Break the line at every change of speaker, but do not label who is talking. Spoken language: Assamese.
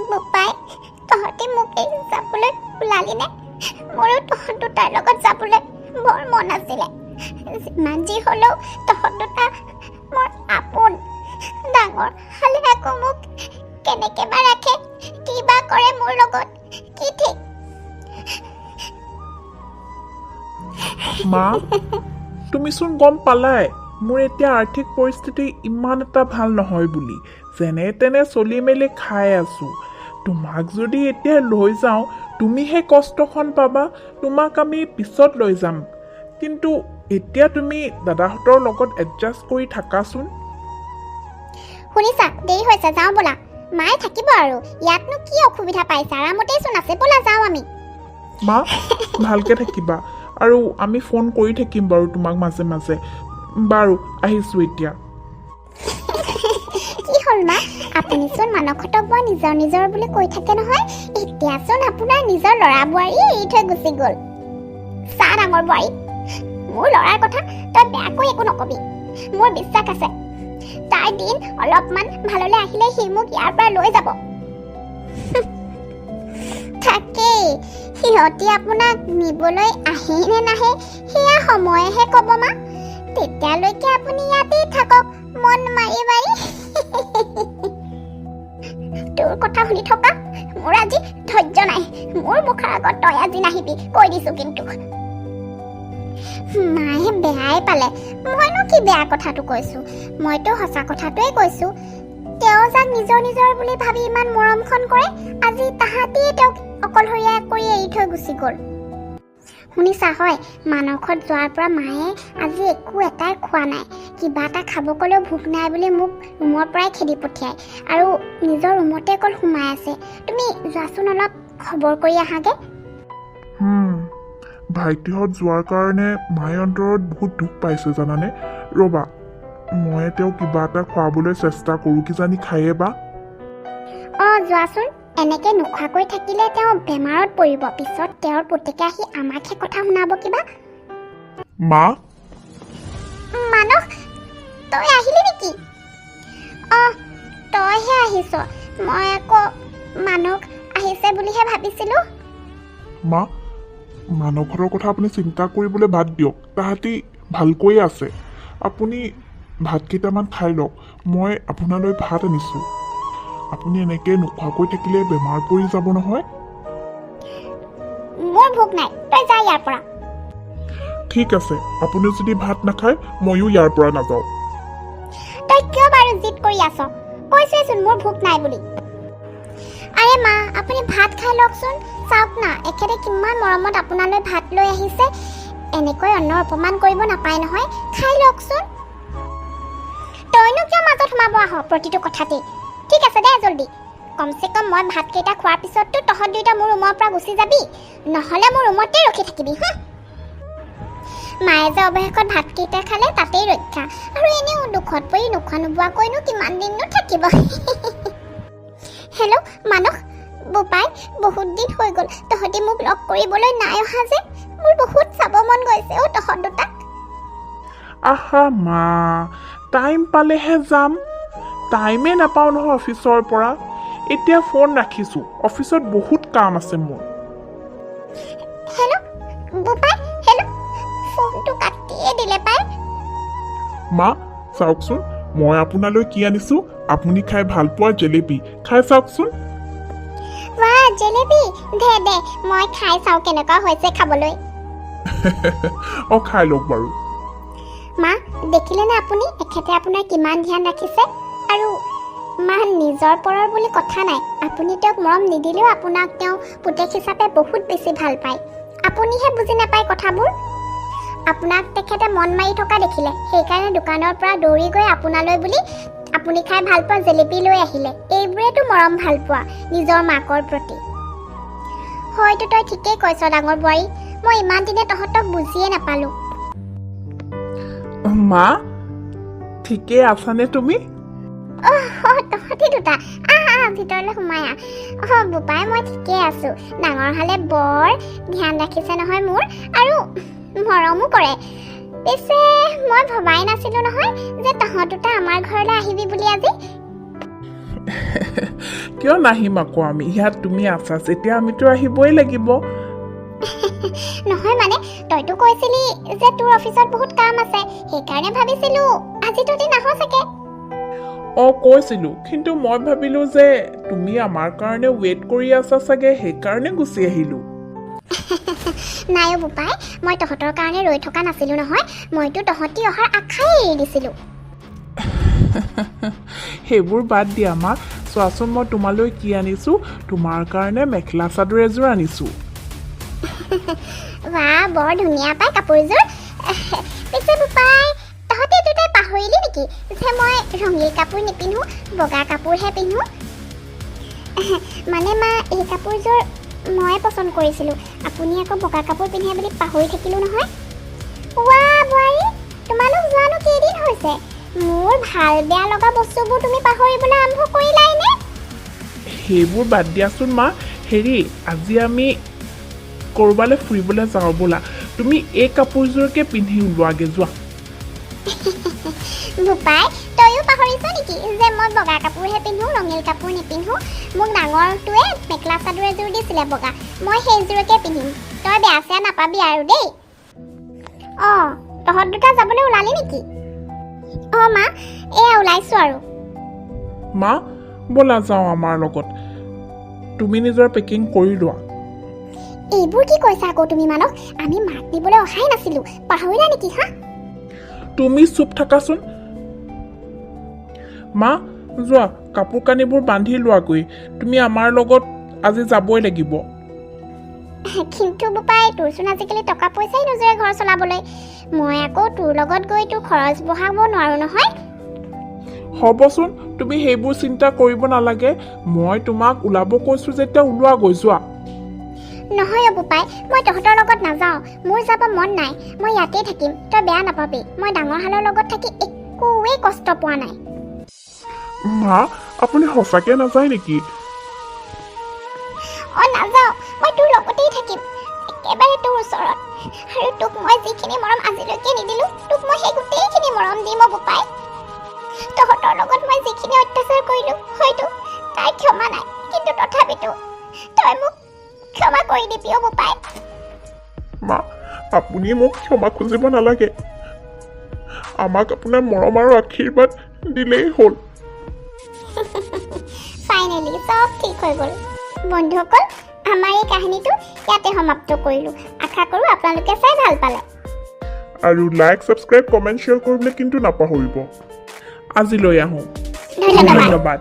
বোপাই, তহঁতি মোক এৰি যাবলৈ ওলালিনে? মোৰো তহঁত দুটাৰ লগত যাবলৈ বৰ মন আছিলে। যিমান যি হ'লেও তহঁত দুটা মোৰ আপোন। ডাঙৰ হ'লে আকৌ মোক কেনেকে বা ৰাখে, কি বা কৰে মোৰ লগত, কি ঠিক।
মা, তুমিচোন গম পালাই মোৰ এতিয়া আৰ্থিক পৰিস্থিতি ইমান এটা ভাল নহয় বুলি। যেনে তেনে চলি মেলি খাই আছোঁ। তোমাক যদি এতিয়া লৈ যাওঁ, তুমি সেই কষ্টখন পাবা। তোমাক আমি পিছত লৈ যাম, কিন্তু এতিয়া তুমি দাদাহঁতৰ লগত এডজাষ্ট কৰি থাকাচোন।
শুনিছা, দেৰি হৈছে, যাওঁ ব'লা। মায়ে থাকিব আৰু ইয়াতনো কি অসুবিধা পাইছে? আৰামতেইচোন আছে। ব'লা যাওঁ আমি।
মা, ভালকৈ থাকিবা আৰু আমি ফোন কৰি থাকিম বাৰু তোমাক মাজে মাজে। বাৰু, আহিছোঁ এতিয়া।
কি হ'ল মা? আপুনিচোন মানসহঁতক বৰ নিজৰ নিজৰ বুলি কৈ থাকে নহয়, এতিয়াচোন আপোনাৰ নিজৰ ল'ৰা বোৱাৰীয়ে এৰি থৈ গুচি গ'ল। চা ডাঙৰ বোৱাৰী, মোৰ ল'ৰাৰ কথা তই বেয়াকৈ একো নকবি। মোৰ বিশ্বাস আছে, তাৰ দিন অলপমান ভাললৈ আহিলে সি মোক ইয়াৰ পৰা লৈ যাব। তাকেই, সিহঁতি আপোনাক নিবলৈ আহে নে নাহে সেয়া সময়েহে ক'ব মা। তেতিয়ালৈকে আপুনি ইয়াতেই থাকক মন মাৰি মাৰি। তোৰ কথা শুনি থকা মোৰ আজি ধৈৰ্য নাই। মোৰ মুখৰ আগত তই আজি নাহিবি, কৈ দিছো কিন্তু। মায়ে বেয়াই পালে। মইনো কি বেয়া কথাটো কৈছো? মইতো সঁচা কথাটোৱে কৈছো। তেওঁ যাক নিজৰ নিজৰ বুলি ভাবি ইমান মৰমখন কৰে, আজি তাহাঁতিয়ে তেওঁক অকলশৰীয়া কৰি এৰি থৈ গুচি গ'ল। শুনিছা হয়, মানসত যোৱাৰ পৰা মায়ে আজি একো এটাই খোৱা নাই। কিবা এটা খাব ক'লেও ভোক নাই বুলি মোক ৰুমৰ পৰাই খেদি পঠিয়ায় আৰু নিজৰ ৰুমতে অকল সোমাই আছে। তুমি যোৱাচোন, অলপ খবৰ কৰি আহাগৈ।
ভাইটিহঁত যোৱাৰ কাৰণে মায়ে অন্তৰত বহুত দুখ পাইছে জানানে? ৰ'বা, মই তেওঁ কিবা এটা খুৱাবলৈ চেষ্টা কৰোঁ, কিজানি খায়ে বা।
অঁ, যোৱাচোন। এনেকৈ নোখোৱাকৈ থাকিলে তেওঁ বেমাৰত পৰিব। পিছত তেওঁৰ পুতেকে আহি আমাকহে কথা শুনাব কিবা।
মা।
মানস, তই আহিলি নেকি? অঁ, তইহে আহিছ। মই আকৌ মানস আহিছে বুলিহে ভাবিছিলোঁ।
মা, মানসহঁতৰ কথা আপুনি চিন্তা কৰিবলৈ বাদ দিয়ক। তাহাঁতি ভালকৈয়ে আছে। আপুনি ভাত কেইটামান খাই লওক, মই আপোনালৈ ভাত আনিছোঁ। আপুনি এনেকৈ নোখোৱাকৈ থাকিলে বেমাৰ পৰি যাব নহয়।
মোৰ ভোক নাই, তই যা ইয়াৰ পৰা।
ঠিক আছে, আপুনি যদি ভাত নাখায় ময়ো ইয়াৰ পৰা নাযাওঁ।
তই কিয় বাৰু জিদ কৰি আছ? কৈছোৱেচোন মোৰ ভোক নাই বুলি। আৰে মা, আপুনি ভাত খাই লওকচোন। চাওক না, এখেতে কিমান মৰমত আপোনালৈ ভাত লৈ আহিছে। এনেকৈ অন্নৰ অপমান কৰিব নাপায় নহয়। খাই লওকচোন। তইনো কিয় মাজত সোমাব আহ প্ৰতিটো কথাতেই? ঠিক আছে দে জল্দি। কমচে কম মই ভাতকেইটা খোৱাৰ পিছততো তহঁত দুয়োটা মোৰ ৰুমৰ পৰা গুচি যাবি, নহ'লে মোৰ ৰুমতে ৰখি থাকিবি। হুঁ। মায়ে যে অৱশেষত ভাতকেইটা খালে, তাতেই ৰক্ষা। আৰু এনেও দুখত পৰি নোখোৱা নোবোৱাকৈনো কিমান দিননো থাকিব? হেল্ল' মানস বোপাই, বহুত দিন হৈ গ'ল তহঁতি মোক লগ কৰিবলৈ নাই অহা যে। মোৰ বহুত চাব মন গৈছে অ' তহঁত দুটাক।
আহা মা, টাইম পালেহে যাম। টাইমেই নাপাওঁ নহয় অফিচৰ পৰা। এতিয়া ফোন ৰাখিছোঁ, অফিচত বহুত কাম আছে মোৰ।
হেল্ল' বোপাই, হেল্ল'। ফোনটো কাটিয়ে দিলে পাই।
মা, চাওকচোন মই আপোনালৈ কি আনিছোঁ। আপুনি খাই ভাল পোৱা জেলেপি, খাই চাওকচোন।
বাহ, জেলেপি! দে দে, মই খাই চাওঁ কেনেকুৱা হৈছে খাবলৈ।
অঁ, খাই লওক বাৰু।
মা, দেখিলেনে আপুনি, এখেতে আপোনাৰ কিমান ধ্যান ৰাখিছে? আৰু মা, নিজৰ পৰৰ বুলি কথা নাই। আপুনি তেওঁক মৰম নিদিলেও আপোনাক তেওঁ পুতেক হিচাপে বহুত বেছি ভাল পায়। আপুনিহে বুজি নাপায় কথাবোৰ। আপোনাক তেখেতে মন মাৰি থকা দেখিলে, সেইকাৰণে দোকানৰ পৰা দৌৰি গৈ আপোনালৈ বুলি আপুনি খাই ভাল পোৱা জেলেপি লৈ আহিলে। এইবোৰেতো মৰম ভাল পোৱা নিজৰ মাকৰ প্ৰতি। হয়তো তই ঠিকেই কৈছ ডাঙৰ বোৱাৰী, মই ইমান দিনে তহঁতক বুজিয়ে নাপালোঁ।
মা, ঠিকেই আছানে তুমি?
অ' তহঁতি দুটা, আহ আহ, ভিতৰলৈ সোমাই আহ। অ' বোপাই, মই ঠিকেই আছোঁ। ডাঙৰ হ'লে বৰ ধ্যান ৰাখিছে নহয় মোৰ, আৰু মৰমো কৰে। পিছে মই ভবাই নাছিলোঁ নহয় যে তহঁত দুটা আমাৰ ঘৰলৈ আহিবি বুলি আজি।
কিয় নাহিম আকৌ আমি? ইয়াত তুমি আছা যেতিয়া আমিতো আহিবই লাগিব।
নহয় মানে, তইতো কৈছিলি যে তোৰ অফিচত বহুত কাম আছে, সেইকাৰণে ভাবিছিলো আজি তহঁতি নাহ চাগে।
অঁ, কৈছিলোঁ, কিন্তু মই ভাবিলোঁ যে তুমি আমাৰ কাৰণে ৱেইট কৰি আছা চাগে, সেইকাৰণে গুচি আহিলোঁ।
নাই অ' বোপাই, মই তহঁতৰ কাৰণে ৰৈ থকা নাছিলোঁ নহয়। মইতো তহঁতি অহাৰ আশাই এৰি দিছিলোঁ।
সেইবোৰ বাদ দিয়া মা। চোৱাচোন, মই তোমালৈ কি আনিছোঁ। তোমাৰ কাৰণে মেখেলা চাদৰ এযোৰ আনিছোঁ।
বাহ, বৰ ধুনীয়া পাই কাপোৰযোৰ। পিছে বোপাই, তহঁতে দুটাই পাহৰিলি নেকি যে মই ৰঙীল কাপোৰ নিপিন্ধো, বগা কাপোৰহে পিন্ধো? মানে মা, এই কাপোৰযোৰ ময়ে পচন্দ কৰিছিলোঁ। আপুনি আকৌ বগা কাপোৰ পিন্ধে বুলি পাহৰি থাকিলোঁ নহয়। ৱা বোৱাৰী, তোমালোক যোৱানো কেইদিন হৈছে? মোৰ ভাল বেয়া লগা বস্তুবোৰ তুমি পাহৰিবলৈ আৰম্ভ কৰিলাই নে?
সেইবোৰ বাদ দিয়াচোন মা। হেৰি, আজি আমি ক'ৰবালৈ ফুৰিবলৈ যাওঁ ব'লা। তুমি এই কাপোৰযোৰকে পিন্ধি ওলোৱাগৈ যোৱা।
বোপাই, তয়ো পাহৰিছ নেকি যে মই বগা কাপোৰহে পিন্ধো, ৰঙীল কাপোৰ নিপিন্ধো? মোক ডাঙৰটোৱে মেখেলা চাদৰ এযোৰ দিছিলে বগা, মই সেইযোৰকে পিন্ধিম। তই বেয়া চেয়া নাপাবি আৰু দেই। অঁ, তহঁত দুটা যাবলৈ ওলালি নেকি? অঁ মা, এয়া ওলাইছোঁ আৰু।
মা, ব'লা যাওঁ আমাৰ লগত। তুমি নিজৰ পেকিং কৰি লোৱা।
এইবোৰ কি কৈছা আকৌ তুমি মানস? আমি মাক নিবলৈ অহাই নাছিলোঁ, পাহৰিলা নেকি হা?
তুমি চুপ থাকাচোন। মা, যোৱা, কাপোৰ কানিবোৰ বান্ধি লোৱাগৈ। তুমি আমাৰ লগত আজি যাবই লাগিব।
কিন্তু বোপাই, তোৰচোন আজিকালি টকা পইচাই নোজোৰে ঘৰ চলাবলৈ। মই আকৌ তোৰ লগত গৈ তোৰ খৰচ বঢ়াব নোৱাৰোঁ নহয়।
হ'বচোন, তুমি সেইবোৰ চিন্তা কৰিব নালাগে। মই তোমাক ওলাব কৈছোঁ যেতিয়া ওলোৱাগৈ যোৱা।
নহয় অ' বোপাই, মই তহঁতৰ লগত নাযাওঁ। মোৰ যাব মন নাই, মই ইয়াতেই থাকিম। তই বেয়া নাপাবি, মই ডাঙৰ হালৰ লগত থাকি একোৱেই কষ্ট পোৱা নাই।
মা, আপুনি সঁচাকৈ নাযায় নেকি?
অঁ, নাযাওঁ। মই তোৰ লগতেই থাকিম, একেবাৰে তোৰ ওচৰত। আৰু তোক মই যিখিনি মৰম আজিলৈকে নিদিলোঁ, তোক মই সেই গোটেইখিনি মৰম দিম অ' বোপাই। তহঁতৰ লগত মই যিখিনি অত্যাচাৰ কৰিলোঁ, হয়তো তাৰ ক্ষমা নাই, কিন্তু তথাপিতো তই মোক ক্ষমা কৰি দিবি অ' বোপাই।
মা, আপুনি মোক ক্ষমা খুজিব নালাগে। আমাক আপোনাৰ মৰম আৰু আশীৰ্বাদ দিলেই হ'ল।
ফাইনেলি চব ঠিক হৈ গ'ল। বন্ধুসকল, আমাৰ এই কাহিনীটো ইয়াতে সমাপ্ত কৰিলোঁ। আশা কৰোঁ আপোনালোকে চাই ভাল পালে।
আৰু লাইক, ছাবস্ক্ৰাইব, কমেণ্ট, শ্বেয়াৰ কৰিবলৈ কিন্তু নাপাহৰিব। আজিলৈ আহোঁ।
ধন্যবাদ।
ধন্যবাদ।